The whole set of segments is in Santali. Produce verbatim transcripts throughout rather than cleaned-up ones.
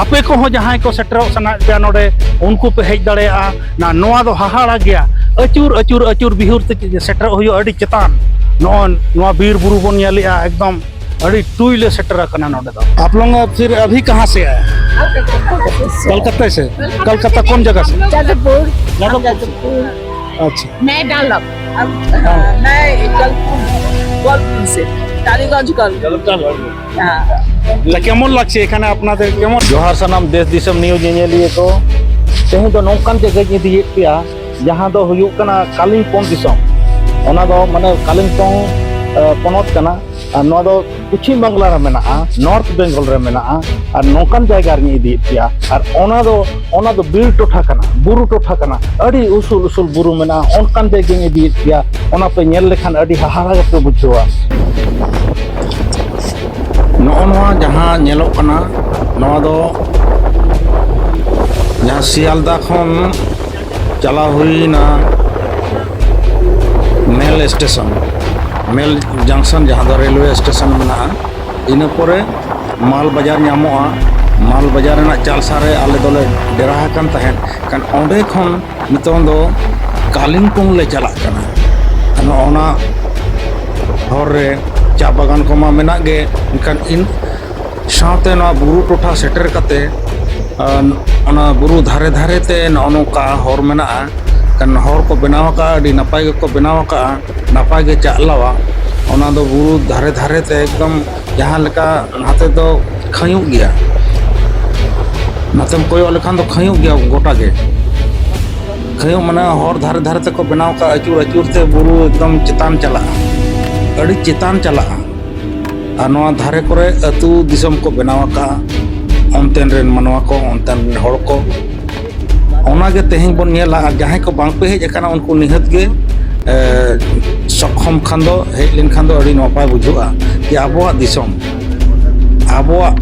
ᱟᱯᱮ ᱠᱚᱦᱚᱸ ᱡᱟᱦᱟᱸᱭ ᱠᱚ ᱥᱮᱴᱮᱨᱚᱜ ᱥᱟᱱᱟᱭᱮᱫ ᱯᱮᱭᱟ ᱱᱚᱰᱮ, ᱩᱱᱠᱩ ᱯᱮ ᱦᱮᱡ ᱫᱟᱲᱮᱭᱟᱜᱼᱟ᱾ ᱱᱟ-, ᱱᱚᱣᱟ ᱫᱚ ᱦᱟᱦᱟᱲᱟ ᱜᱮᱭᱟ᱾ ᱟᱹᱪᱩᱨ, ᱟᱹᱪᱩᱨ, ᱟᱹᱪᱩᱨ ᱵᱤᱦᱩᱨ ᱛᱮ ᱥᱮᱴᱮᱨᱚᱜ ᱦᱩᱭᱩᱜᱼᱟ ᱟᱹᱰᱤ ᱪᱮᱛᱟᱱ᱾ ᱱᱚᱜᱼᱚ ᱱᱚᱣᱟ ᱵᱤᱨ ᱵᱩᱨᱩ ᱵᱚᱱ ᱧᱮᱞᱮᱜᱼᱟ, ᱮᱠᱫᱚᱢ ᱟᱹᱰᱤ ᱴᱩᱭ ᱞᱮ ᱥᱮᱴᱮᱨ ᱟᱠᱟᱱᱟ ᱱᱚᱰᱮ ᱫᱚ᱾ आप लोग फिर अभी कहाँ से आए? कलकत्ता से। कलकत्ता कौन जगह से? जादवपुर। जादवपुर से। अच्छा। मैं डालब। अब, हाँ। मैं गलपुर, गलपुर से, टालीगंज गलपुर। हाँ। তা কেমন লাগছে এখানে আপনাদের? কেমন? ᱡᱚᱦᱟᱨ ᱥᱟᱱᱟᱢ ᱫᱮᱥ ᱫᱤᱥᱚᱢ ᱱᱤᱭᱩᱡᱽ ᱧᱮᱧᱮᱞᱤᱭᱟᱹ ᱠᱚ᱾ ᱛᱮᱦᱮᱧ ᱫᱚ ᱱᱚᱝᱠᱟᱱ ᱡᱟᱭᱜᱟᱧ ᱤᱫᱤᱭᱮᱫ ᱯᱮᱭᱟ, ᱡᱟᱦᱟᱸ ᱫᱚ ᱦᱩᱭᱩᱜ ᱠᱟᱱᱟ ᱠᱟᱞᱤᱢᱯᱚᱝ ᱫᱤᱥᱚᱢ᱾ ᱚᱱᱟ ᱫᱚ ᱢᱟᱱᱮ ᱠᱟᱞᱤᱢᱯᱚᱝ, ᱮ, ᱯᱚᱱᱚᱛ ᱠᱟᱱᱟ᱾ ᱟᱨ ᱱᱚᱣᱟ ᱫᱚ ᱯᱚᱪᱷᱤᱢ ᱵᱟᱝᱞᱟ ᱨᱮ ᱢᱮᱱᱟᱜᱼᱟ, ᱱᱚᱨᱛᱷ ᱵᱮᱝᱜᱚᱞ ᱨᱮ ᱢᱮᱱᱟᱜᱼᱟ᱾ ᱟᱨ ᱱᱚᱝᱠᱟᱱ ᱡᱟᱭᱜᱟ ᱨᱤᱧ ᱤᱫᱤᱭᱮᱫ ᱯᱮᱭᱟ᱾ ᱟᱨ ᱚᱱᱟ ᱫᱚ, ᱚᱱᱟ ᱫᱚ ᱵᱤᱨ ᱴᱚᱴᱷᱟ ᱠᱟᱱᱟ, ᱵᱩᱨᱩ ᱴᱚᱴᱷᱟ ᱠᱟᱱᱟ, ᱟᱹᱰᱤ ᱩᱥᱩᱞ ᱩᱥᱩᱞ ᱵᱩᱨᱩ ᱢᱮᱱᱟᱜᱼᱟ᱾ ᱚᱱᱠᱟᱱ ᱡᱟᱭᱜᱟᱧ ᱤᱫᱤᱭᱮᱫ ᱯᱮᱭᱟ᱾ ᱚᱱᱟ ᱯᱮ ᱧᱮᱞ ᱞᱮᱠᱷᱟᱱ ᱟᱹᱰᱤ ᱦᱟᱦᱟᱲᱟ ᱜᱮᱯᱮ ᱵᱩᱡᱷᱟᱹᱣᱟ᱾ ᱱᱚᱜᱼᱚ ᱱᱚᱣᱟ ᱡᱟᱦᱟᱸ ᱧᱮᱞᱚᱜ ᱠᱟᱱᱟ, ᱱᱚᱣᱟ ᱫᱚ ᱡᱟᱦᱟᱸ ᱥᱤᱭᱟᱞᱫᱟ ᱠᱷᱚᱱ ᱪᱟᱞᱟᱣ ᱦᱩᱭᱱᱟ ᱢᱮᱞ ᱥᱴᱮᱥᱚᱱ, ᱢᱮᱞ ᱡᱚᱝᱥᱚᱱ, ᱡᱟᱦᱟᱸ ᱫᱚ ᱨᱮᱞᱣᱮ ᱥᱴᱮᱥᱚᱱ ᱢᱮᱱᱟᱜᱼᱟ᱾ ᱤᱱᱟᱹ ᱯᱚᱨᱮ ᱢᱟᱞ ᱵᱟᱡᱟᱨ ᱧᱟᱢᱚᱜᱼᱟ᱾ ᱢᱟᱞ ᱵᱟᱡᱟᱨ ᱨᱮᱱᱟᱜ ᱪᱟᱞᱥᱟ ᱨᱮ ᱟᱞᱮ ᱫᱚᱞᱮ ᱰᱮᱨᱟ ᱟᱠᱟᱱ ᱛᱟᱦᱮᱸᱫ᱾ ᱠᱷᱟᱱ ᱚᱸᱰᱮ ᱠᱷᱚᱱ ᱱᱤᱛᱚᱝ ᱫᱚ ᱠᱟᱞᱤᱢᱯᱚᱝ ᱞᱮ ᱪᱟᱞᱟᱜ ᱠᱟᱱᱟ᱾ ᱱᱚᱜᱼᱚ ᱱᱟ ᱦᱚᱨ ᱨᱮ ᱪᱟ ᱵᱟᱜᱟᱱ ᱠᱚᱢᱟ ᱢᱮᱱᱟᱜ ᱜᱮ, ᱢᱮᱱᱠᱷᱟᱱ ᱤᱱ ᱥᱟᱶᱛᱮ ᱱᱚᱣᱟ ᱵᱩᱨᱩ ᱴᱚᱴᱷᱟ ᱥᱮᱴᱮᱨ ᱠᱟᱛᱮ, ᱟᱨ ᱚᱱᱟ ᱵᱩᱨᱩ ᱫᱷᱟᱨᱮ ᱫᱷᱟᱨᱮ ᱛᱮ ᱱᱚᱜᱼᱚ ᱱᱚᱝᱠᱟ ᱦᱚᱨ ᱢᱮᱱᱟᱜᱼᱟ᱾ ᱠᱷᱟᱱ ᱦᱚᱨ ᱠᱚ ᱵᱮᱱᱟᱣ ᱟᱠᱟᱫᱼᱟ, ᱟᱹᱰᱤ ᱱᱟᱯᱟᱭ ᱜᱮᱠᱚ ᱵᱮᱱᱟᱣ ᱟᱠᱟᱫᱼᱟ, ᱱᱟᱯᱟᱭ ᱜᱮ ᱪᱟᱜ ᱞᱟᱣᱟ᱾ ᱚᱱᱟ ᱫᱚ ᱵᱩᱨᱩ ᱫᱷᱟᱨᱮ ᱫᱷᱟᱨᱮ ᱛᱮ ᱮᱠᱫᱚᱢ ᱡᱟᱦᱟᱸ ᱞᱮᱠᱟ ᱱᱟᱛᱮ ᱫᱚ ᱠᱷᱟᱹᱭᱩᱜ ᱜᱮᱭᱟ, ᱱᱟᱛᱮᱢ ᱠᱚᱭᱚᱜ ᱞᱮᱠᱷᱟᱱ ᱫᱚ ᱠᱷᱟᱹᱭᱩᱜ ᱜᱮᱭᱟ ᱜᱚᱴᱟ ᱜᱮ᱾ ᱠᱷᱟᱹᱭᱩᱜ ᱢᱟᱱᱮ ᱦᱚᱨ ᱫᱷᱟᱨᱮ ᱫᱷᱟᱨᱮ ᱛᱮᱠᱚ ᱵᱮᱱᱟᱣ ᱠᱟᱜᱼᱟ, ᱟᱹᱪᱩᱨ ᱟᱹᱪᱩᱨ ᱛᱮ ᱵᱩᱨᱩ ᱮᱠᱫᱚᱢ ᱪᱮᱛᱟᱱ ᱪᱟᱞᱟᱜᱼᱟ, ᱟᱹᱰᱤ ᱪᱮᱛᱟᱱ ᱪᱟᱞᱟᱜᱼᱟ᱾ ᱟᱨ ᱱᱚᱣᱟ ᱫᱷᱟᱨᱮ ᱠᱚᱨᱮ ᱟᱹᱛᱩ ᱫᱤᱥᱚᱢ ᱠᱚ ᱵᱮᱱᱟᱣ ᱟᱠᱟᱫᱼᱟ, ᱚᱱᱛᱮᱱ ᱨᱮᱱ ᱢᱟᱱᱣᱟ ᱠᱚ, ᱚᱱᱛᱮᱱ ᱨᱮᱱ ᱦᱚᱲ ᱠᱚ᱾ ᱚᱱᱟᱜᱮ ᱛᱮᱦᱮᱧ ᱵᱚᱱ ᱧᱮᱞᱟ᱾ ᱟᱨ ᱡᱟᱦᱟᱸᱭ ᱠᱚ ᱵᱟᱝ ᱯᱮ ᱦᱮᱡ ᱟᱠᱟᱱᱟ, ᱩᱱᱠᱩ ᱱᱤᱦᱟᱹᱛ ᱜᱮ, ᱮ, ᱥᱚᱠᱷᱚᱢ ᱠᱷᱟᱱ ᱫᱚ, ᱦᱮᱡ ᱞᱮᱱᱠᱷᱟᱱ ᱫᱚ ᱟᱹᱰᱤ ᱱᱟᱯᱟᱭ ᱵᱩᱡᱷᱟᱹᱜᱼᱟ ᱡᱮ ᱟᱵᱚᱣᱟᱜ ᱫᱤᱥᱚᱢ, ᱟᱵᱚᱣᱟᱜ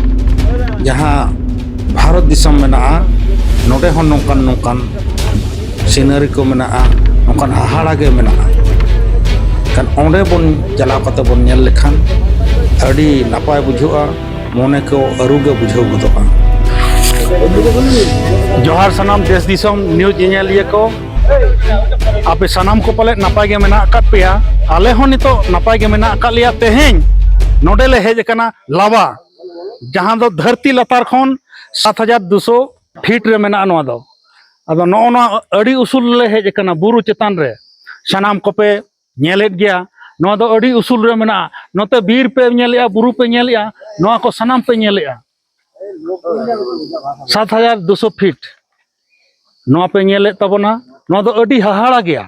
ᱡᱟᱦᱟᱸ ᱵᱷᱟᱨᱚᱛ ᱫᱤᱥᱚᱢ ᱢᱮᱱᱟᱜᱼᱟ, ᱱᱚᱰᱮ ᱦᱚᱸ ᱱᱚᱝᱠᱟᱱ ᱱᱚᱝᱠᱟᱱ ᱥᱤᱱᱟᱨᱤ ᱠᱚ ᱢᱮᱱᱟᱜᱼᱟ, ᱱᱚᱝᱠᱟᱱ ᱦᱟᱦᱟᱲᱟ ᱜᱮ ᱢᱮᱱᱟᱜᱼᱟ᱾ ᱠᱷᱟᱱ ᱚᱸᱰᱮ ᱵᱚᱱ ᱪᱟᱞᱟᱣ ᱠᱟᱛᱮ ᱵᱚᱱ ᱧᱮᱞ ᱞᱮᱠᱷᱟᱱ ᱟᱹᱰᱤ ᱱᱟᱯᱟᱭ ᱵᱩᱡᱷᱟᱹᱜᱼᱟ, ᱢᱚᱱᱮ ᱠᱚ ᱟᱹᱨᱩ ᱜᱮ ᱵᱩᱡᱷᱟᱹᱣ ᱜᱚᱫᱚᱜᱼᱟ᱾ ᱡᱚᱦᱟᱨ ᱥᱟᱱᱟᱢ ᱫᱮᱥ ᱫᱤᱥᱚᱢ ᱱᱤᱭᱩᱡᱽ ᱧᱮᱧᱮᱞᱤᱭᱟᱹ ᱠᱚ, ᱟᱯᱮ ᱥᱟᱱᱟᱢ ᱠᱚ ᱯᱟᱞᱮᱫ ᱱᱟᱯᱟᱭ ᱜᱮ ᱢᱮᱱᱟᱜ ᱟᱠᱟᱫ ᱯᱮᱭᱟ᱾ ᱟᱞᱮ ᱦᱚᱸ ᱱᱤᱛᱚᱜ ᱱᱟᱯᱟᱭ ᱜᱮ ᱢᱮᱱᱟᱜ ᱟᱠᱟᱫ ᱞᱮᱭᱟ᱾ ᱛᱮᱦᱮᱧ ᱱᱚᱰᱮ ᱞᱮ ᱦᱮᱡ ᱟᱠᱟᱱᱟ ᱞᱟᱵᱟ, ᱡᱟᱦᱟᱸ ᱫᱚ ᱫᱷᱟᱹᱨᱛᱤ ᱞᱟᱛᱟᱨ ᱠᱷᱚᱱ ᱥᱟᱛ ᱦᱟᱡᱟᱨ ᱫᱩᱥᱚ ᱯᱷᱤᱴ ᱨᱮ ᱢᱮᱱᱟᱜᱼᱟ᱾ ᱱᱚᱣᱟ ᱫᱚ ᱟᱫᱚ ᱱᱚᱜᱼᱚ ᱱᱚᱣᱟ ᱟᱹᱰᱤ ᱩᱥᱩᱞ ᱞᱮ ᱦᱮᱡ ᱟᱠᱟᱱᱟ, ᱵᱩᱨᱩ ᱪᱮᱛᱟᱱ ᱨᱮ᱾ ᱥᱟᱱᱟᱢ ᱠᱚᱯᱮ ᱧᱮᱞᱮᱫ ᱜᱮᱭᱟ, ᱱᱚᱣᱟ ᱫᱚ ᱟᱹᱰᱤ ᱩᱥᱩᱞ ᱨᱮ ᱢᱮᱱᱟᱜᱼᱟ᱾ ᱱᱚᱛᱮ ᱵᱤᱨ ᱯᱮ ᱧᱮᱞᱮᱜᱼᱟ, ᱵᱩᱨᱩ ᱯᱮ ᱧᱮᱞᱮᱜᱼᱟ, ᱱᱚᱣᱟ ᱠᱚ ᱥᱟᱱᱟᱢ ᱯᱮ ᱧᱮᱞᱮᱜᱼᱟ᱾ ᱥᱟᱛ ᱦᱟᱡᱟᱨ ᱫᱩᱥᱚ ᱯᱷᱤᱴ ᱱᱚᱣᱟ ᱯᱮ ᱧᱮᱞᱮᱫ ᱛᱟᱵᱚᱱᱟ, ᱱᱚᱣᱟ ᱫᱚ ᱟᱹᱰᱤ ᱦᱟᱦᱟᱲᱟ ᱜᱮᱭᱟ᱾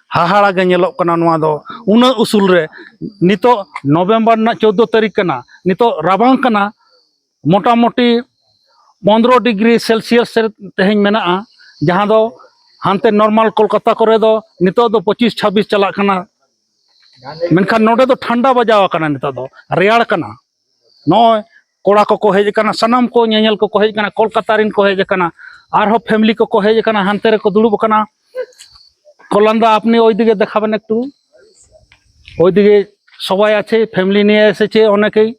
ᱦᱟᱦᱟᱲᱟ ᱜᱮ ᱧᱮᱞᱚᱜ ᱠᱟᱱᱟ ᱱᱚᱣᱟ ᱫᱚ, ᱩᱱᱟᱹᱜ ᱩᱥᱩᱞ ᱨᱮ᱾ ᱱᱤᱛᱚᱜ ᱱᱚᱵᱷᱮᱢᱵᱚᱨ ᱨᱮᱱᱟᱜ ᱪᱳᱫᱽᱫᱚ ᱛᱟᱹᱨᱤᱠᱷ ᱠᱟᱱᱟ, ᱱᱤᱛᱚᱜ ᱨᱟᱵᱟᱝ ᱠᱟᱱᱟ, ᱢᱚᱴᱟᱢᱩᱴᱤ ᱯᱚᱱᱨᱚ ᱰᱤᱜᱽᱨᱤ ᱥᱮᱞᱥᱤᱭᱟᱥ ᱨᱮ ᱛᱮᱦᱮᱧ ᱢᱮᱱᱟᱜᱼᱟ, ᱡᱟᱦᱟᱸ ᱫᱚ ᱦᱟᱱᱛᱮ ᱱᱚᱨᱢᱟᱞ ᱠᱳᱞᱠᱟᱛᱟ ᱠᱚᱨᱮ ᱫᱚ ᱱᱤᱛᱚᱜ ᱫᱚ ᱯᱚᱸᱪᱤᱥ ᱪᱷᱟᱵᱵᱤᱥ ᱪᱟᱞᱟᱜ ᱠᱟᱱᱟ, ᱢᱮᱱᱠᱷᱟᱱ ᱱᱚᱰᱮ ᱫᱚ ᱴᱷᱟᱱᱰᱟ ᱵᱟᱡᱟᱣ ᱟᱠᱟᱱᱟ, ᱱᱤᱛᱚᱜ ᱫᱚ ᱨᱮᱭᱟᱲ ᱠᱟᱱᱟ᱾ ᱱᱚᱜᱼᱚᱭ ᱠᱚᱲᱟ ᱠᱚᱠᱚ ᱦᱮᱡ ᱟᱠᱟᱱᱟ, ᱥᱟᱱᱟᱢ ᱠᱚ ᱧᱮᱧᱮᱞ ᱠᱚᱠᱚ ᱦᱮᱡ ᱟᱠᱟᱱᱟ, ᱠᱳᱞᱠᱟᱛᱟ ᱨᱮᱱ ᱠᱚ ᱦᱮᱡ ᱟᱠᱟᱱᱟ, ᱟᱨᱦᱚᱸ ᱯᱷᱮᱢᱤᱞᱤ ᱠᱚᱠᱚ ᱦᱮᱡ ᱟᱠᱟᱱᱟ, ᱦᱟᱱᱛᱮ ᱨᱮᱠᱚ ᱫᱩᱲᱩᱵ ᱟᱠᱟᱱᱟ᱾ ᱠᱚᱞᱟᱱ ᱫᱟ, আপনি ওইদিকে দেখাবেন একটু, ওইদিকে সবাই আছে, ফ্যামিলি নিয়ে এসেছে অনেকেই।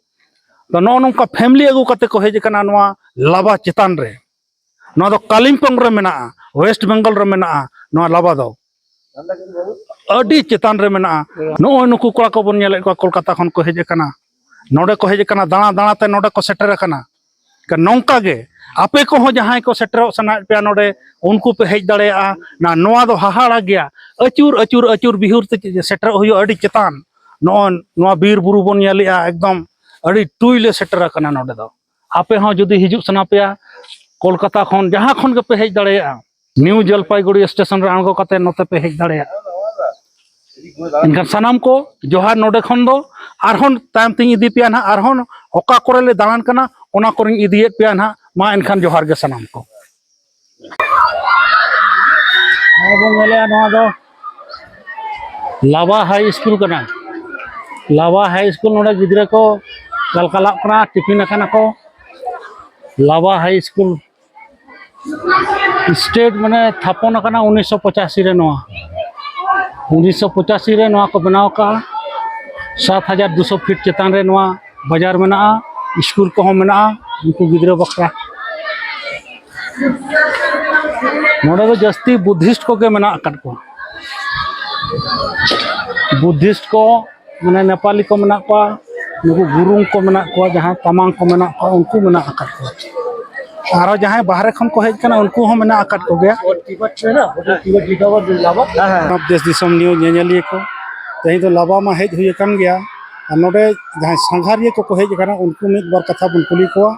ᱛᱚ, ᱱᱚᱜᱼᱚ ᱱᱚᱝᱠᱟ ᱯᱷᱮᱢᱤᱞᱤ ᱟᱹᱜᱩ ᱠᱟᱛᱮ ᱠᱚ ᱦᱮᱡ ᱟᱠᱟᱱᱟ ᱱᱚᱣᱟ ᱞᱟᱵᱟ ᱪᱮᱛᱟᱱ ᱨᱮ᱾ ᱱᱚᱣᱟ ᱫᱚ ᱠᱟᱞᱤᱢᱯᱚᱝ ᱨᱮ ᱢᱮᱱᱟᱜᱼᱟ, ᱳᱭᱮᱥᱴ ᱵᱮᱝᱜᱚᱞ ᱨᱮ ᱢᱮᱱᱟᱜᱼᱟ ᱱᱚᱣᱟ ᱞᱟᱵᱟ ᱫᱚ᱾ ᱟᱹᱰᱤ ᱪᱮᱛᱟᱱ ᱨᱮ ᱢᱮᱱᱟᱜᱼᱟ᱾ ᱱᱚᱜᱼᱚᱭ ᱱᱩᱠᱩ ᱠᱚᱲᱟ ᱠᱚᱵᱚᱱ ᱧᱮᱞᱮᱫ ᱠᱚᱣᱟ, ᱠᱳᱞᱠᱟᱛᱟ ᱠᱷᱚᱱ ᱠᱚ ᱦᱮᱡ ᱟᱠᱟᱱᱟ, ᱱᱚᱰᱮ ᱠᱚ ᱦᱮᱡ ᱟᱠᱟᱱᱟ, ᱫᱟᱬᱟ ᱫᱟᱬᱟ ᱛᱮ ᱱᱚᱰᱮ ᱠᱚ ᱥᱮᱴᱮᱨ ᱟᱠᱟᱱᱟ᱾ ᱱᱚᱝᱠᱟ ᱜᱮ ᱟᱯᱮ ᱠᱚᱦᱚᱸ ᱡᱟᱦᱟᱸᱭ ᱠᱚ ᱥᱮᱴᱮᱨᱚᱜ ᱥᱟᱱᱟᱭᱮᱫ ᱯᱮᱭᱟ ᱱᱚᱰᱮ, ᱩᱱᱠᱩ ᱯᱮ ᱦᱮᱡ ᱫᱟᱲᱮᱭᱟᱜᱼᱟ᱾ ᱱᱟ-, ᱱᱚᱣᱟ ᱫᱚ ᱦᱟᱦᱟᱲᱟ ᱜᱮᱭᱟ, ᱟᱹᱪᱩᱨ ᱟᱹᱪᱩᱨ ᱟᱹᱪᱩᱨ ᱵᱤᱦᱩᱨ ᱛᱮ ᱥᱮᱴᱮᱨᱚᱜ ᱦᱩᱭᱩᱜᱼᱟ ᱟᱹᱰᱤ ᱪᱮᱛᱟᱱ᱾ ᱱᱚᱜᱼᱚᱭ ᱱᱚᱣᱟ ᱵᱤᱨ ᱵᱩᱨᱩ ᱵᱚᱱ ᱧᱮᱞᱮᱜᱼᱟ, ᱮᱠᱫᱚᱢ ᱟᱹᱰᱤ ᱴᱩᱭ ᱞᱮ ᱥᱮᱴᱮᱨ ᱟᱠᱟᱱᱟ ᱱᱚᱰᱮ ᱫᱚ᱾ ᱟᱯᱮ ᱦᱚᱸ ᱡᱩᱫᱤ ᱦᱤᱡᱩᱜ ᱥᱟᱱᱟ ᱯᱮᱭᱟ, ᱠᱳᱞᱠᱟᱛᱟ ᱠᱷᱚᱱ ᱡᱟᱦᱟᱸ ᱠᱷᱚᱱ ᱜᱮᱯᱮ ᱦᱮᱡ ᱫᱟᱲᱮᱭᱟᱜᱼᱟ, ᱱᱤᱭᱩ ᱡᱚᱞᱯᱟᱭᱜᱩᱲᱤ ᱥᱴᱮᱥᱚᱱ ᱨᱮ ᱟᱬᱜᱚ ᱠᱟᱛᱮ ᱱᱚᱛᱮ ᱯᱮ ᱦᱮᱡ ᱫᱟᱲᱮᱭᱟᱜᱼᱟ᱾ ᱮᱱᱠᱷᱟᱱ ᱥᱟᱱᱟᱢ ᱠᱚ ᱡᱚᱦᱟᱨ᱾ ᱱᱚᱰᱮ ᱠᱷᱚᱱ ᱫᱚ ᱟᱨᱦᱚᱸ ᱛᱟᱭᱚᱢ ᱛᱤᱧ ᱤᱫᱤ ᱯᱮᱭᱟ ᱱᱟᱦᱟᱜ, ᱟᱨᱦᱚᱸ ᱚᱠᱟ ᱠᱚᱨᱮ ᱞᱮ ᱫᱟᱬᱟᱱ ᱠᱟᱱᱟ ᱚᱱᱟ ᱠᱚᱨᱮᱧ ᱤᱫᱤᱭᱮᱫ ᱯᱮᱭᱟ ᱱᱟᱦᱟᱜ᱾ ᱢᱟ ᱮᱱᱠᱷᱟᱱ ᱡᱚᱦᱟᱨ ᱜᱮ ᱥᱟᱱᱟᱢ ᱠᱚ᱾ ᱱᱚᱜᱼᱚᱭ ᱵᱚᱱ ᱧᱮᱞᱮᱜᱼᱟ, ᱱᱚᱣᱟ ᱫᱚ ᱞᱟᱵᱟ ᱦᱟᱭ ᱥᱠᱩᱞ ᱠᱟᱱᱟ᱾ ᱞᱟᱵᱟ ᱦᱟᱭ ᱥᱠᱩᱞ, ᱱᱚᱰᱮ ᱜᱤᱫᱽᱨᱟᱹ ᱠᱚ ᱠᱟᱞᱠᱟᱞᱟᱜ ᱠᱟᱱᱟ, ᱴᱤᱯᱷᱤᱱ ᱟᱠᱟᱱᱟ ᱠᱚ᱾ ᱞᱟᱵᱟ ᱦᱟᱭ ᱥᱠᱩᱞ ᱥᱴᱮᱴ ᱢᱟᱱᱮ ᱛᱷᱟᱯᱚᱱ ᱟᱠᱟᱱᱟ ᱩᱱᱤᱥᱥᱚ ᱯᱚᱸᱪᱟᱥᱤ ᱨᱮ᱾ ᱱᱚᱣᱟ ᱩᱱᱤᱥᱥᱚ ᱯᱚᱸᱪᱟᱥᱤ ᱨᱮ ᱱᱚᱣᱟ ᱠᱚ ᱵᱮᱱᱟᱣ ᱟᱠᱟᱫᱼᱟ᱾ ᱥᱟᱛ ᱦᱟᱡᱟᱨ ᱫᱩᱥᱚ ᱯᱷᱤᱴ ᱪᱮᱛᱟᱱ ᱨᱮ ᱱᱚᱣᱟ ᱵᱟᱡᱟᱨ ᱢᱮᱱᱟᱜᱼᱟ, ᱥᱠᱩᱞ ᱠᱚᱦᱚᱸ ᱢᱮᱱᱟᱜᱼᱟ ᱩᱱᱠᱩ ᱜᱤᱫᱽᱨᱟᱹ ᱵᱟᱠᱷᱨᱟ᱾ ᱱᱚᱰᱮ ᱫᱚ ᱡᱟᱹᱥᱛᱤ ᱵᱩᱫᱷᱤᱥᱴ ᱠᱚᱜᱮ ᱢᱮᱱᱟᱜ ᱟᱠᱟᱫ ᱠᱚᱣᱟ᱾ ᱵᱩᱫᱷᱤᱥᱴ ᱠᱚ, ᱢᱟᱱᱮ ᱱᱮᱯᱟᱞᱤ ᱠᱚ ᱢᱮᱱᱟᱜ ᱠᱚᱣᱟ, ᱱᱩᱠᱩ ᱜᱩᱨᱩᱝ ᱠᱚ ᱢᱮᱱᱟᱜ ᱠᱚᱣᱟ, ᱡᱟᱦᱟᱸᱭ ᱛᱟᱢᱟᱝ ᱠᱚ ᱢᱮᱱᱟᱜ ᱠᱚᱣᱟ, ᱩᱱᱠᱩ ᱢᱮᱱᱟᱜ ᱟᱠᱟᱫ ᱠᱚᱣᱟ᱾ ᱟᱨᱚ ᱡᱟᱦᱟᱸᱭ ᱵᱟᱦᱨᱮ ᱠᱷᱚᱱ ᱠᱚ ᱦᱮᱡ ᱟᱠᱟᱱᱟ, ᱩᱱᱠᱩ ᱦᱚᱸ ᱢᱮᱱᱟᱜ ᱟᱠᱟᱫ ᱠᱚᱜᱮᱭᱟ᱾ ᱦᱮᱸ, ᱦᱮᱸ᱾ ᱫᱮᱥ ᱫᱤᱥᱚᱢ ᱱᱤᱭᱩᱡᱽ ᱧᱮᱧᱮᱞᱤᱭᱟᱹ ᱠᱚ, ᱛᱮᱦᱮᱧ ᱫᱚ ᱞᱟᱵᱟ ᱢᱟ ᱦᱮᱡ ᱦᱩᱭ ᱟᱠᱟᱱ ᱜᱮᱭᱟ, ᱟᱨ ᱱᱚᱰᱮ ᱡᱟᱦᱟᱸᱭ ᱥᱟᱸᱜᱷᱟᱨᱤᱭᱟᱹ ᱠᱚᱠᱚ ᱦᱮᱡ ᱟᱠᱟᱱᱟ, ᱩᱱᱠᱩ ᱢᱤᱫ ᱵᱟᱨ ᱠᱟᱛᱷᱟ ᱵᱚᱱ ᱠᱩᱞᱤ ᱠᱚᱣᱟ᱾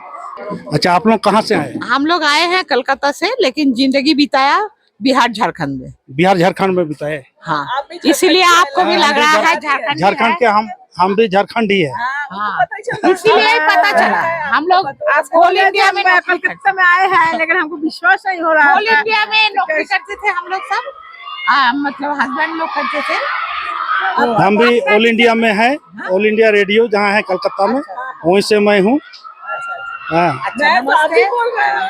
ᱟᱪᱪᱷᱟ, ᱟᱯ ᱞᱳᱜ ᱠᱟᱦᱟᱸ ᱥᱮ ᱟᱭᱮ? हम लोग आए हैं कलकत्ता से, लेकिन जिंदगी बिताया बिहार झारखंड में। बिहार झारखंड में बिताए। हाँ, आप भी झारखंड इसीलिए से आपको भी हैं। लग रहा है झारखंड झारखंड के। हम हम भी झारखंडी है। हाँ, हाँ। पता चल रहा है। इसीलिए ही पता चला। हम लोग आप ऑल बोले इंडिया थे, में मैं नौकरी करते कलकत्ता में आए हैं, लेकिन हमको विश्वास नहीं हो रहा ऑल था। इंडिया में नौकरी कैसे? करते थे हम लोग सब। आ, मतलब हस्बैंड लोग करते थे। तो हम भी ऑल इंडिया में है, हाँ? ऑल इंडिया रेडियो जहाँ है कलकत्ता में, अच्छा। वहीं से मैं हूँ। अच्छा, अच्छा। हाँ। अच्छा, मैं तो अभी नमस्ते। बोल रहा हूँ।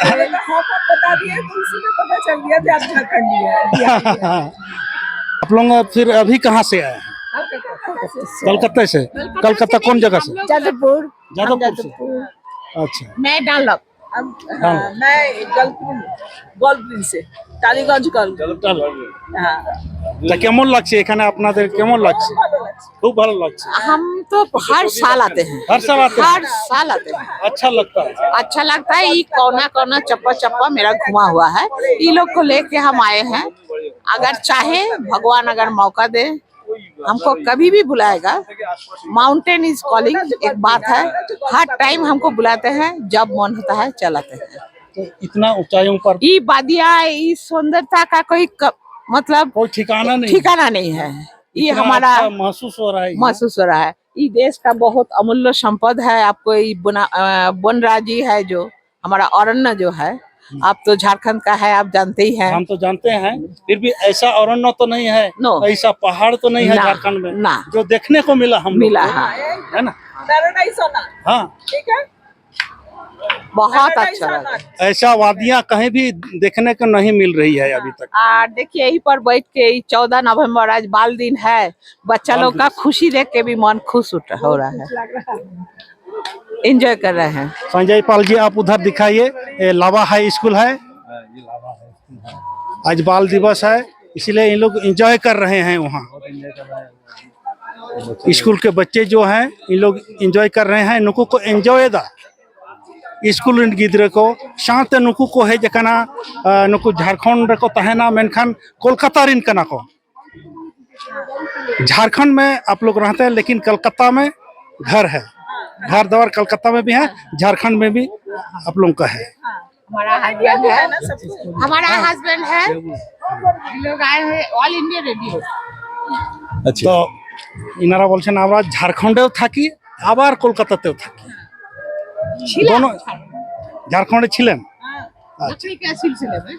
मैंने तो हाँ पर बता दिए, तो उसी में पता चल गया कि आप झारखंडी हैं, बिहारी हैं। आप लोग फिर अभी कहाँ से आए हैं? हम कलकत्ता से। कलकत्ता से? कलकत्ता कलकत्ता से कौन नहीं, जगह हम से? लोग যাদবপুর। যাদবপুর से? যাদবপুর। আচ্ছা। मैं ডানলপ। हम, हाँ। हाँ, मैं गर्लफ्रेंड, गर्लफ्रेंड से, टालीगंज गर्लफ्रेंड। हाँ। তা কেমন লাগছে এখানে আপনাদের, কেমন লাগছে? ভালো লাগছে। খুব ভালো লাগছে। हम तो हर साल आते हैं। हर साल आते हैं? हर साल आते हैं। अच्छा लगता है। अच्छा लगता है। ये कोना कोना, चप्पा चप्पा मेरा घुमा हुआ है। ये लोग को लेके हम आए हैं। अगर चाहे, भगवान अगर मौका दे, हमको कभी भी बुलाएगा। माउंटेन इज कॉलिंग, एक बात है, हर टाइम हमको बुलाते हैं, जब मन होता है चलाते हैं। तो इतना ऊंचाइयों पर ये बादिया, ये सुंदरता का कोई क-, मतलब कोई ठिकाना नहीं। ठिकाना नहीं है। ये इतना हमारा अच्छा महसूस हो रहा है यहाँ। महसूस हो रहा है। ये देश का बहुत अमूल्य संपद है। आपको ये बना-, अ, बनराजी है जो हमारा अरण्य जो है, हम्म। आप तो झारखंड का है, आप जानते ही हैं। हम तो जानते हैं, फिर भी ऐसा अरण्य तो नहीं है, नो। ऐसा पहाड़ तो नहीं है ना, झारखंड में, ना। जो देखने को मिला हम लोग मिला, को, हाँ। है ना? पैराडाइज होना। हाँ। ठीक है? बहुत पैराडाइज अच्छा होना। लगा। ऐसा वादियां कहीं भी देखने को नहीं मिल रही है अभी तक। आ, देखिए, यहीं पर बैठ के, ये चौदह नवंबर आज बाल दिन है, बच्चा बाल लोग का दिन। खुशी देख के भी मन खुश उठ-, हो रहा है। लग रहा है। एंजॉय कर रहे हैं। संजय पाल जी, आप उधर दिखाइए, ये लावा हाई स्कूल है। आज बाल दिवस है, इसलिए इन लोग एंजॉय कर रहे हैं वहाँ। स्कूल के बच्चे जो हैं, इन लोग एंजॉय कर रहे हैं, ᱱᱩᱠᱩ ᱠᱚ ᱮᱱᱡᱚᱭᱮᱫᱟ᱾ ᱥᱠᱩᱞ ᱨᱮᱱ ᱜᱤᱫᱽᱨᱟᱹ ᱠᱚ ᱥᱟᱶᱛᱮ ᱱᱩᱠᱩ ᱠᱚ ᱦᱮᱡ ᱟᱠᱟᱱᱟ᱾ ᱱᱩᱠᱩ ᱡᱷᱟᱲᱠᱷᱚᱸᱰ ᱨᱮᱠᱚ ᱛᱟᱦᱮᱱᱟ, ᱢᱮᱱᱠᱷᱟᱱ ᱠᱳᱞᱠᱟᱛᱟ ᱨᱮᱱ ᱠᱟᱱᱟ ᱠᱚ᱾ झारखंड में आप लोग रहते हैं, लेकिन कलकत्ता में घर है। घर द्वार कलकत्ता में भी है, झारखंड में भी आप लोगों का है। हमारा हस्बैंड है। हमारा हस्बैंड है। हम लोग आए हैं ऑल इंडिया रेडियो। আচ্ছা। তো ইনারা বলছেন, আমরা ঝাড়খণ্ডেও থাকি, আবার কলকাতাতেও থাকি। ছিলাম। দোনো-, ঝাড়খণ্ডে ছিলেন? হ্যাঁ। আচ্ছা। আপনি কে সিলসিলা মে?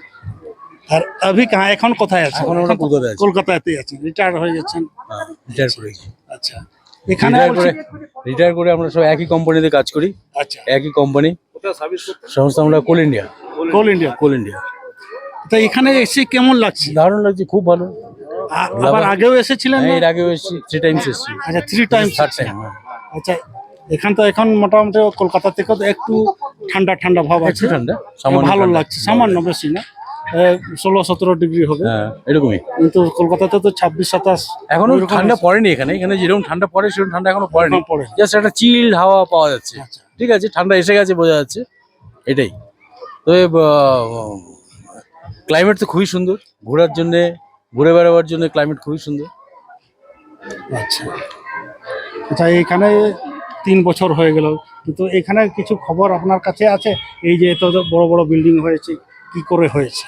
আর अभी कहाँ, এখন কোথায় আছেন? এখন আমরা কলকাতায় আছি। কলকাতাতেই আছেন, রিটায়ার হয়ে যাচ্ছেন। হ্যাঁ, রিটায়ার করেছি। আচ্ছা, এখানে রিটায়ার করে, বলছি রিটায়ার করে আমরা সব একই কোম্পানিতে কাজ করি। আচ্ছা। একই কোম্পানি। কোথায় সার্ভিস করতেন? সংস্থা আমরা কোল ইন্ডিয়া। কোল ইন্ডিয়া। কোল ইন্ডিয়া। তো এখানে এসে কেমন লাগছে? দারুণ লাগছে, খুব ভালো। আ-, আবার আগেও এসেছিলেন হ্যাঁ, না? এর আগেও এসেছি, থ্রি টাইমস এসেছি। আচ্ছা, থ্রি টাইমস থার্ড এসেছেন। টাইম, হ্যাঁ। আচ্ছা, এখান তো এখন মোটামুটি কলকাতা থেকে তো একটু ঠান্ডা ঠান্ডা ভাব একটু আছে। ঠান্ডা, সামান্য ভালো ঠান্ডা। লাগছে, সামান্য, বেশি না। এ, ষোলো সতেরো ডিগ্রি হবে। হ্যাঁ, এরকমই। কিন্তু কলকাতাতে তো ছাব্বিশ সাতাশ এখনো ওইরকম ঠান্ডা আছে। পড়েনি এখানে। এখানে যেরকম ঠান্ডা পড়ে, সেরকম ঠান্ডা এখনো পড়েনি। এখনো পড়েনি। জাস্ট একটা চিল্ড হাওয়া পাওয়া যাচ্ছে। আচ্ছা। ঠিক আছে, ঠান্ডা এসে গেছে, বোঝা যাচ্ছে। এটাই। তবে, আহ, ক্লাইমেট তো খুবই সুন্দর, ঘোরার জন্যে, ঘুরে বেড়াবার জন্য ক্লাইমেট খুবই সুন্দর। আচ্ছা, আচ্ছা, এখানে তিন বছর হয়ে গেল, কিন্তু এখানে কিছু খবর আপনার কাছে আছে? এই যে এত বড় বড় বিল্ডিং হয়েছে, কি করে হয়েছে?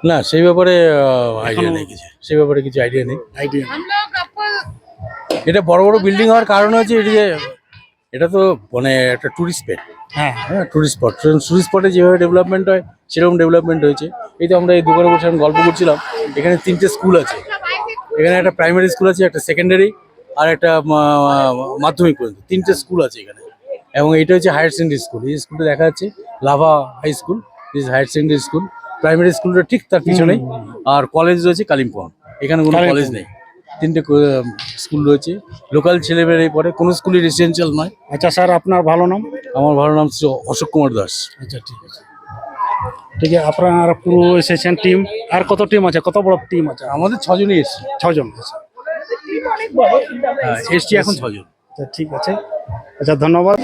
না, সেই ব্যাপারে আইডিয়া এখনো নেই কিছু। সেই ব্যাপারে কিছু আইডিয়া নেই। আইডিয়া। এটা বড় বড় বিল্ডিং হওয়ার কারণ হচ্ছে এটা যে, এটা তো মানে একটা টুরিস্ট স্পট। হ্যাঁ। হ্যাঁ, টুরিস্ট স্পট। টুরিস্ট স্পটে যেভাবে ডেভেলপমেন্ট হয়, সেরকম ডেভেলপমেন্ট হয়েছে। এই তো আমরা এই দোকানে বসে এখন গল্প করছিলাম। এখানে তিনটে স্কুল আছে। এখানে একটা প্রাইমারি স্কুল আছে, একটা সেকেন্ডারি, আর একটা মা-, মাধ্যমিক পর্যন্ত। তিনটে স্কুল আছে এখানে। এবং এটা হচ্ছে হায়ার সেকেন্ডারি স্কুল। এই স্কুলটা দেখা যাচ্ছে Lava high school, this higher secondary school. Primary স্কুলটা ঠিক তার পিছনেই। হুম। আর কলেজ রয়েছে কালিম্পং, এখানে কোনো কালিম্পং। কলেজ নেই। তিনটে ক-, স্কুল রয়েছে, লোকাল ছেলেমেয়েরাই পড়ে, কোনো স্কুলই রেসিডেন্সিয়াল নয়। আচ্ছা স্যার, আপনার ভালো নাম? আমার ভালো নাম শ্রী অশোক কুমার দাস। আচ্ছা, ঠিক আছে। ᱴᱷᱤᱠ ᱜᱮᱭᱟ, ᱟᱯᱱᱟᱨ ᱯᱩᱨᱩ ᱥᱮᱥᱮᱱ ᱴᱤᱢ ᱟᱨ ᱠᱚᱛᱚ ᱴᱤᱢ ᱟᱪᱷᱟ, ᱠᱚᱛᱚ ᱵᱚᱲ ᱴᱤᱢ ᱟᱪᱷᱟ? আমাদের ছজনই এসেছি। ছজন, আচ্ছা। হ্যাঁ, এসছি এখন ছজন। আচ্ছা, ঠিক আছে। ᱟᱪᱪᱷᱟ, ᱫᱷᱚᱱᱱᱚᱵᱟᱫ᱾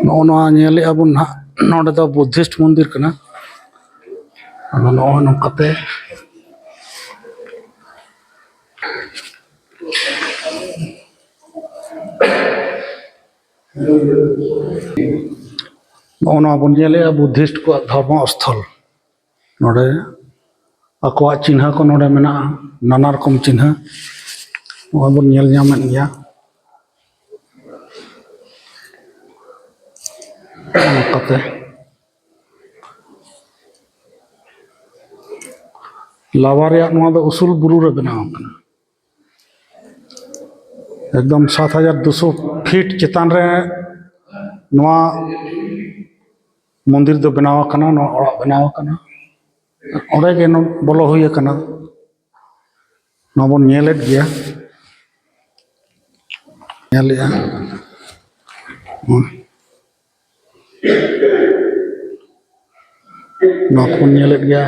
ᱱᱚᱜᱼᱚ ᱱᱚᱣᱟ ᱧᱮᱞᱮᱫᱼᱟ ᱵᱚᱱ ᱱᱟᱦᱟᱜ, ᱱᱚᱰᱮ ᱫᱚ ᱵᱩᱫᱽᱫᱷᱤᱥᱴ ᱢᱚᱱᱫᱤᱨ ᱠᱟᱱᱟ᱾ ᱟᱫᱚ ᱱᱚᱜᱼᱚᱭ ᱱᱚᱝᱠᱟᱛᱮ ᱱᱚᱜᱼᱚ ᱱᱚᱣᱟ ᱵᱚᱱ ᱧᱮᱞᱮᱫᱼᱟ ᱵᱩᱫᱽᱫᱷᱤᱥᱴ ᱠᱚᱣᱟᱜ ᱫᱷᱚᱨᱢᱚ ᱥᱛᱷᱚᱞ᱾ ᱱᱚᱰᱮ ᱟᱠᱚᱣᱟᱜ ᱪᱤᱱᱦᱟᱹ ᱠᱚ ᱱᱚᱰᱮ ᱢᱮᱱᱟᱜᱼᱟ, ᱱᱟᱱᱟ ᱨᱚᱠᱚᱢ ᱪᱤᱱᱦᱟᱹ ᱱᱚᱜᱼᱚᱭ ᱵᱚᱱ ᱧᱮᱞ ᱧᱟᱢᱮᱫ ᱜᱮᱭᱟ᱾ ᱱᱚᱝᱠᱟᱛᱮ ᱞᱟᱵᱟ ᱨᱮᱭᱟᱜ ᱱᱚᱣᱟ ᱫᱚ ᱩᱥᱩᱞ ᱵᱩᱨᱩ ᱨᱮ ᱵᱮᱱᱟᱣ ᱟᱠᱟᱱᱟ᱾ ᱮᱠᱫᱚᱢ ᱥᱟᱛ ᱦᱟᱡᱟᱨ ᱫᱩᱥᱚ ᱯᱷᱤᱴ ᱪᱮᱛᱟᱱ ᱨᱮ ᱱᱚᱣᱟ ᱢᱚᱱᱫᱤᱨ ᱫᱚ ᱵᱮᱱᱟᱣ ᱟᱠᱟᱱᱟ, ᱱᱚᱣᱟ ᱚᱲᱟᱜ ᱵᱮᱱᱟᱣ ᱟᱠᱟᱱᱟ᱾ ᱚᱸᱰᱮ ᱜᱮ ᱱᱚ-, ᱵᱚᱞᱚ ᱦᱩᱭ ᱟᱠᱟᱱᱟ᱾ ᱱᱚᱣᱟ ᱵᱚᱱ ᱧᱮᱞᱮᱫ ᱜᱮᱭᱟ, ᱧᱮᱞᱮᱫᱼᱟ᱾ ᱱᱚᱣᱟ ᱠᱚᱵᱚᱱ ᱧᱮᱞᱮᱫ ᱜᱮᱭᱟ᱾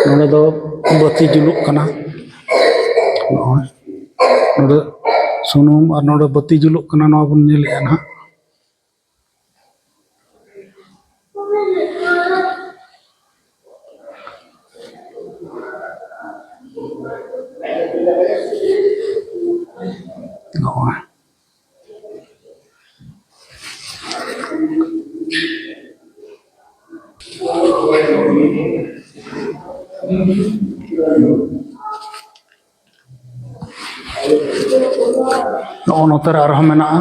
ᱱᱚᱰᱮ ᱫᱚ ᱵᱟᱹᱛᱤ ᱡᱩᱞᱩᱜ ᱠᱟᱱᱟ᱾ ᱱᱚᱜᱼᱚᱭ ᱱᱚᱰᱮ ᱥᱩᱱᱩᱢ ᱟᱨ ᱱᱚᱰᱮ ᱵᱟᱹᱛᱤ ᱡᱩᱞᱩᱜ ᱠᱟᱱᱟ, ᱱᱚᱣᱟ ᱵᱚᱱ ᱧᱮᱞᱮᱫᱼᱟ ᱱᱟᱦᱟᱜ᱾ ᱱᱚᱜᱼᱚᱭ᱾ ᱱᱚᱜᱼᱚ ᱱᱚᱛᱮ ᱨᱮ ᱟᱨᱦᱚᱸ ᱢᱮᱱᱟᱜᱼᱟ,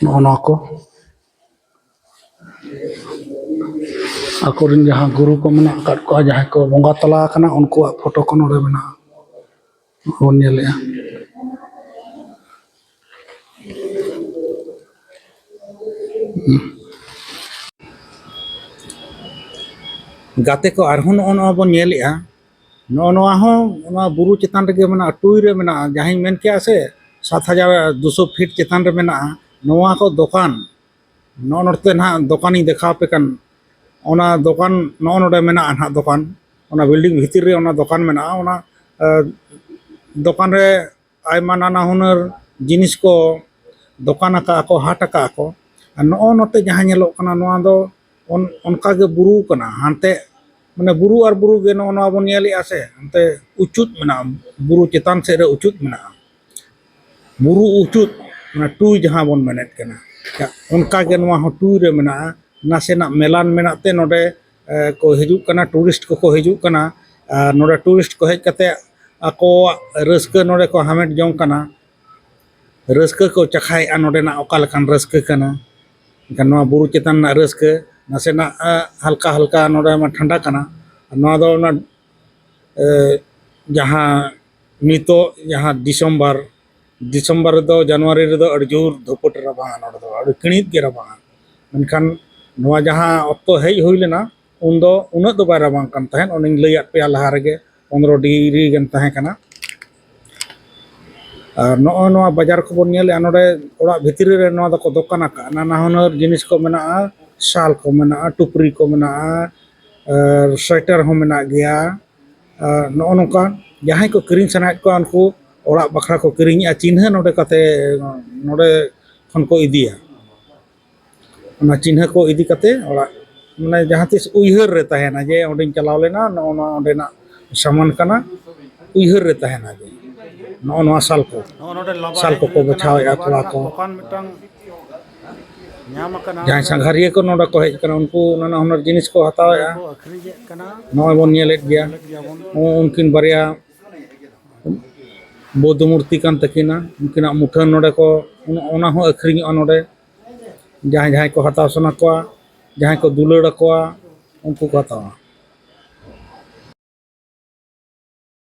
ᱱᱚᱜᱼᱚ ᱱᱚᱣᱟ ᱠᱚ᱾ ᱟᱠᱚᱨᱮᱱ ᱡᱟᱦᱟᱸ ᱜᱩᱨᱩ ᱠᱚ ᱢᱮᱱᱟᱜ ᱟᱠᱟᱫ ᱠᱚᱣᱟ, ᱡᱟᱦᱟᱸᱭ ᱠᱚ ᱵᱚᱸᱜᱟ ᱛᱟᱞᱟ ᱟᱠᱟᱱᱟ, ᱩᱱᱠᱩᱣᱟᱜ ᱯᱷᱳᱴᱳ ᱠᱚ ᱱᱚᱰᱮ ᱢᱮᱱᱟᱜᱼᱟ, ᱵᱚᱱ ᱧᱮᱞᱮᱜᱼᱟ᱾ ᱜᱟᱛᱮ ᱠᱚ, ᱟᱨᱦᱚᱸ ᱱᱚᱜᱼᱚ ᱱᱚᱣᱟ ᱵᱚᱱ ᱧᱮᱞᱮᱜᱼᱟ, ᱱᱚᱜᱼᱚ ᱱᱚᱣᱟ ᱦᱚᱸ ᱚᱱᱟ ᱵᱩᱨᱩ ᱪᱮᱛᱟᱱ ᱨᱮᱜᱮ ᱢᱮᱱᱟᱜᱼᱟ, ᱴᱩᱭ ᱨᱮ ᱢᱮᱱᱟᱜᱼᱟ, ᱡᱟᱦᱟᱸᱧ ᱢᱮᱱ ᱠᱮᱜᱼᱟ ᱥᱮ, ᱥᱟᱛ ᱦᱟᱡᱟᱨ ᱫᱩᱥᱚ ᱯᱷᱤᱴ ᱪᱮᱛᱟᱱ ᱨᱮ ᱢᱮᱱᱟᱜᱼᱟ᱾ ᱱᱚᱣᱟ ᱠᱚ ᱫᱚᱠᱟᱱ ᱱᱚᱜᱼᱚ ᱱᱚᱛᱮ ᱱᱟᱦᱟᱜ ᱫᱚᱠᱟᱱᱤᱧ ᱫᱮᱠᱷᱟᱣ ᱟᱯᱮ ᱠᱟᱱ, ᱚᱱᱟ ᱫᱚᱠᱟᱱ ᱱᱚᱜᱼᱚ ᱱᱚᱰᱮ ᱢᱮᱱᱟᱜᱼᱟ ᱱᱟᱦᱟᱜ ᱫᱚᱠᱟᱱ, ᱚᱱᱟ ᱵᱤᱞᱰᱤᱝ ᱵᱷᱤᱛᱤᱨ ᱨᱮ ᱚᱱᱟ ᱫᱚᱠᱟᱱ ᱢᱮᱱᱟᱜᱼᱟ᱾ ᱚᱱᱟ ᱫᱚᱠᱟᱱ ᱨᱮ ᱟᱭᱢᱟ ᱱᱟᱱᱟ ᱦᱩᱱᱟᱹᱨ ᱡᱤᱱᱤᱥ ᱠᱚ ᱫᱚᱠᱟᱱ ᱟᱠᱟᱫᱼᱟ ᱠᱚ, ᱦᱟᱴ ᱟᱠᱟᱫᱼᱟ ᱠᱚ᱾ ᱟᱨ ᱱᱚᱜᱼᱚ ᱱᱚᱛᱮ ᱡᱟᱦᱟᱸ ᱧᱮᱞᱚᱜ ᱠᱟᱱᱟ, ᱱᱚᱣᱟ ᱫᱚ ᱚᱱᱠᱟᱜᱮ ᱵᱩᱨᱩ ᱠᱟᱱᱟ᱾ ᱦᱟᱱᱛᱮ ᱢᱟᱱᱮ ᱵᱩᱨᱩ ᱟᱨ ᱵᱩᱨᱩ ᱜᱮ ᱱᱚᱜᱼᱚ ᱱᱚᱣᱟ ᱵᱚᱱ ᱧᱮᱞᱮᱜᱼᱟ ᱥᱮ, ᱦᱟᱱᱛᱮ ᱩᱪᱩᱫ ᱢᱮᱱᱟᱜᱼᱟ, ᱵᱩᱨᱩ ᱪᱮᱛᱟᱱ ᱥᱮᱫ ᱨᱮ ᱩᱪᱩᱫ ᱢᱮᱱᱟᱜᱼᱟ, ᱵᱩᱨᱩ ᱩᱪᱩᱫ, ᱚᱱᱟ ᱴᱩᱭ ᱡᱟᱦᱟᱸ ᱵᱚᱱ ᱢᱮᱱᱮᱫ ᱠᱟᱱᱟ, ᱚᱱᱠᱟᱜᱮ ᱱᱚᱣᱟ ᱦᱚᱸ ᱴᱩᱭ ᱨᱮ ᱢᱮᱱᱟᱜᱼᱟ᱾ ᱱᱟᱥᱮᱱᱟᱜ ᱢᱮᱞᱟᱱ ᱢᱮᱱᱟᱜ ᱛᱮ ᱱᱚᱰᱮ ᱠᱚ ᱦᱤᱡᱩᱜ ᱠᱟᱱᱟ, ᱴᱩᱨᱤᱥᱴ ᱠᱚᱠᱚ ᱦᱤᱡᱩᱜ ᱠᱟᱱᱟ᱾ ᱟᱨ ᱱᱚᱰᱮ ᱴᱩᱨᱤᱥᱴ ᱠᱚ ᱦᱮᱡ ᱠᱟᱛᱮ ᱟᱠᱚᱣᱟᱜ ᱨᱟᱹᱥᱠᱟᱹ ᱱᱚᱰᱮ ᱠᱚ ᱦᱟᱢᱮᱴ ᱡᱚᱝ ᱠᱟᱱᱟ, ᱨᱟᱹᱥᱠᱟᱹ ᱠᱚ ᱪᱟᱠᱷᱟᱭᱮᱫᱼᱟ ᱱᱚᱰᱮᱱᱟᱜ ᱚᱠᱟ ᱞᱮᱠᱟᱱ ᱨᱟᱹᱥᱠᱟᱹ ᱠᱟᱱᱟ᱾ ᱮᱱᱠᱷᱟᱱ ᱱᱚᱣᱟ ᱵᱩᱨᱩ ᱪᱮᱛᱟᱱ ᱨᱮᱱᱟᱜ ᱨᱟᱹᱥᱠᱟᱹ ᱱᱟᱥᱮᱱᱟᱜ ᱦᱟᱞᱠᱟ ᱦᱟᱞᱠᱟ ᱱᱚᱰᱮ ᱢᱟ ᱴᱷᱟᱱᱰᱟ ᱠᱟᱱᱟ᱾ ᱱᱚᱣᱟ ᱫᱚ ᱚᱱᱟ ᱡᱟᱦᱟᱸ ᱱᱤᱛᱚᱜ ᱡᱟᱦᱟᱸ ᱰᱤᱥᱮᱢᱵᱚᱨ, ᱰᱤᱥᱮᱢᱵᱚᱨ ᱨᱮᱫᱚ, ᱡᱟᱱᱩᱣᱟᱨᱤ ᱨᱮᱫᱚ ᱟᱹᱰᱤ ᱡᱳᱨ ᱫᱷᱩᱯᱩᱴ ᱨᱟᱵᱟᱝᱟ, ᱱᱚᱰᱮ ᱫᱚ ᱟᱹᱰᱤ ᱠᱤᱬᱤᱫ ᱜᱮ ᱨᱟᱵᱟᱝᱟ᱾ ᱢᱮᱱᱠᱷᱟᱱ ᱱᱚᱣᱟ ᱡᱟᱦᱟᱸ ᱚᱠᱛᱚ ᱦᱮᱡ ᱦᱩᱭ ᱞᱮᱱᱟ, ᱩᱱᱫᱚ ᱩᱱᱟᱹᱜ ᱫᱚ ᱵᱟᱭ ᱨᱟᱵᱟᱝ ᱠᱟᱱ ᱛᱟᱦᱮᱸᱫ᱾ ᱚᱱᱮᱧ ᱞᱟᱹᱭᱟᱫ ᱯᱮᱭᱟ ᱞᱟᱦᱟ ᱨᱮᱜᱮ, ᱯᱚᱱᱨᱚ ᱰᱤᱜᱽᱨᱤ ᱜᱟᱱ ᱛᱟᱦᱮᱸ ᱠᱟᱱᱟ᱾ ᱟᱨ ᱱᱚᱜᱼᱚᱭ ᱱᱚᱣᱟ ᱵᱟᱡᱟᱨ ᱠᱚᱵᱚᱱ ᱧᱮᱞᱮᱫᱼᱟ, ᱱᱚᱰᱮ ᱚᱲᱟᱜ ᱵᱷᱤᱛᱨᱤ ᱨᱮ ᱱᱚᱣᱟ ᱫᱚᱠᱚ ᱫᱚᱠᱟᱱ ᱟᱠᱟᱫᱼᱟ᱾ ᱱᱟᱱᱟ ᱦᱩᱱᱟᱹᱨ ᱡᱤᱱᱤᱥ ᱠᱚ ᱢᱮᱱᱟᱜᱼᱟ, ᱥᱟᱞ ᱠᱚ ᱢᱮᱱᱟᱜᱼᱟ, ᱴᱩᱯᱨᱤ ᱠᱚ ᱢᱮᱱᱟᱜᱼᱟ, ᱟᱨ ᱥᱳᱭᱮᱴᱟᱨ ᱦᱚᱸ ᱢᱮᱱᱟᱜ ᱜᱮᱭᱟ᱾ ᱟᱨ ᱱᱚᱜᱼᱚ ᱱᱚᱝᱠᱟ ᱡᱟᱦᱟᱸᱭ ᱠᱚ ᱠᱤᱨᱤᱧ ᱥᱟᱱᱟᱭᱮᱫ ᱠᱚᱣᱟ, ᱩᱱᱠᱩ ᱚᱲᱟᱜ ᱵᱟᱠᱷᱨᱟ ᱠᱚ ᱠᱤᱨᱤᱧᱮᱫᱼᱟ, ᱪᱤᱱᱦᱟᱹ ᱱᱚᱰᱮ ᱠᱟᱛᱮ ᱱᱚᱰᱮ ᱠᱷᱚᱱ ᱠᱚ ᱤᱫᱤᱭᱟ᱾ ᱚᱱᱟ ᱪᱤᱱᱦᱟᱹ ᱠᱚ ᱤᱫᱤ ᱠᱟᱛᱮ ᱚᱲᱟᱜ, ᱢᱟᱱᱮ ᱡᱟᱦᱟᱸ ᱛᱤᱥ ᱩᱭᱦᱟᱹᱨ ᱨᱮ ᱛᱟᱦᱮᱱᱟ ᱡᱮ ᱚᱸᱰᱮᱧ ᱪᱟᱞᱟᱣ ᱞᱮᱱᱟ, ᱱᱚᱜᱼᱚ ᱱᱚᱣᱟ ᱚᱸᱰᱮᱱᱟᱜ ᱥᱟᱢᱟᱱ ᱠᱟᱱᱟ, ᱩᱭᱦᱟᱹᱨ ᱨᱮ ᱛᱟᱦᱮᱱᱟ ᱡᱮ ᱱᱚᱜᱼᱚ ᱱᱚᱣᱟ ᱥᱟᱞ ᱠᱚ, ᱱᱚᱰᱮ ᱞᱟᱵᱟ ᱥᱟᱞ ᱦᱮᱡ ᱠᱚᱠᱚ ᱦᱩᱭ ᱠᱟᱱᱟ, ᱵᱟᱪᱷᱟᱣᱮᱫᱼᱟ, ᱞᱟᱵᱟ ᱛᱚᱲᱟ ᱨᱮᱱᱟᱜ ᱠᱚ᱾ ᱫᱚᱠᱟᱱ ᱢᱤᱫᱴᱟᱝ ᱧᱟᱢ ᱟᱠᱟᱱᱟ᱾ ᱡᱟᱦᱟᱸᱭ ᱥᱟᱸᱜᱷᱟᱨᱤᱭᱟᱹ ᱠᱚ ᱱᱚᱰᱮ ᱠᱚ ᱦᱮᱡ ᱟᱠᱟᱱᱟ, ᱩᱱᱠᱩ ᱱᱟᱱᱟ ᱦᱩᱱᱟᱹᱨ ᱡᱤᱱᱤᱥ ᱠᱚ ᱦᱟᱛᱟᱣᱮᱫᱼᱟ᱾ ᱠᱚ ᱟᱹᱠᱷᱨᱤᱧᱮᱫ ᱠᱟᱱᱟ᱾ ᱱᱚᱜᱼᱚᱭ ᱵᱚᱱ ᱧᱮᱞᱮᱫ ᱜᱮᱭᱟ, ᱧᱮᱞᱮᱫ ᱜᱮᱭᱟ ᱵᱚᱱ᱾ ᱩᱱᱠᱤᱱ ᱵᱟᱨᱭᱟ ᱵᱳᱫᱽᱫᱷᱚ ᱢᱩᱨᱛᱤ ᱠᱟᱱ ᱛᱟᱹᱠᱤᱱᱟ, ᱩᱱᱠᱤᱱᱟᱜ ᱢᱩᱴᱷᱟᱹᱱ ᱱᱚᱰᱮ ᱠᱚ, ᱚᱱᱟ ᱦᱚᱸ ᱟᱹᱠᱷᱨᱤᱧᱚᱜᱼᱟ ᱱᱚᱰᱮ᱾ ᱡᱟᱦᱟᱸᱭ ᱡᱟᱦᱟᱸᱭ ᱠᱚ ᱦᱟᱛᱟᱣ ᱥᱟᱱᱟ ᱠᱚᱣᱟ, ᱡᱟᱦᱟᱸᱭ ᱠᱚ ᱫᱩᱞᱟᱹᱲ ᱟᱠᱚᱣᱟ, ᱩᱱᱠᱩ ᱠᱚ ᱦᱟᱛᱟᱣᱟ᱾